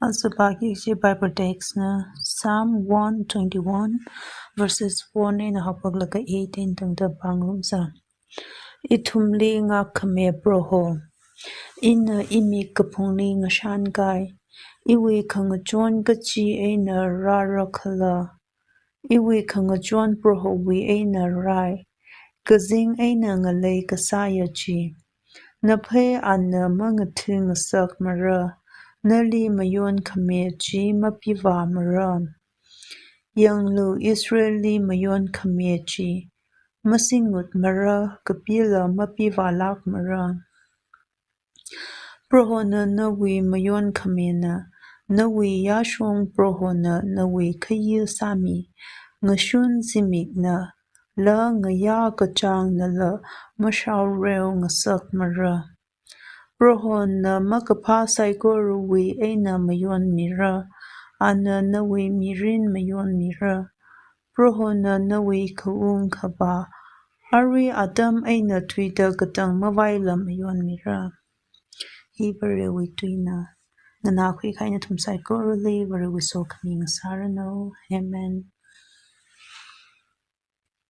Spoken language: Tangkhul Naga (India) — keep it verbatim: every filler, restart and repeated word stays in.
Aja pāki kaji Bible text na Psalm one twenty-one, verses one eina haophoklaga eight eina tangda pāngarumsa. Ithumli ngākkhami Proho, ina imik kaphungli ngashankai. Iwui khangachon kachi eina rāra khala? Iwui khangachon Prohowui eina rai, kazing eina ngalei kasāya chi. Naphei ana mangathui ngasakmara, nali mayonkhami chi mapivāmara. Yanglu, Israelli mayonkhami chi masingutmara, kapila mapivālākmara. Prohona nawui mayonkhamina, nawui yāshong Prohona nawui khayi sāmi. Ngashun zimikna, la ngayā kachāngnala mashaoreo ngasakmara. Prohona makaphā saikorawui eina mayonmira, ana nawui mirin mayonmira. Prohona nawui khaung khavā, arui atam eina thuida katang mavaila mayonmira. Hi Varewui tuina. Nganākhui kahai nathum saikorali Varewui sokhami ngasāranu. Amen.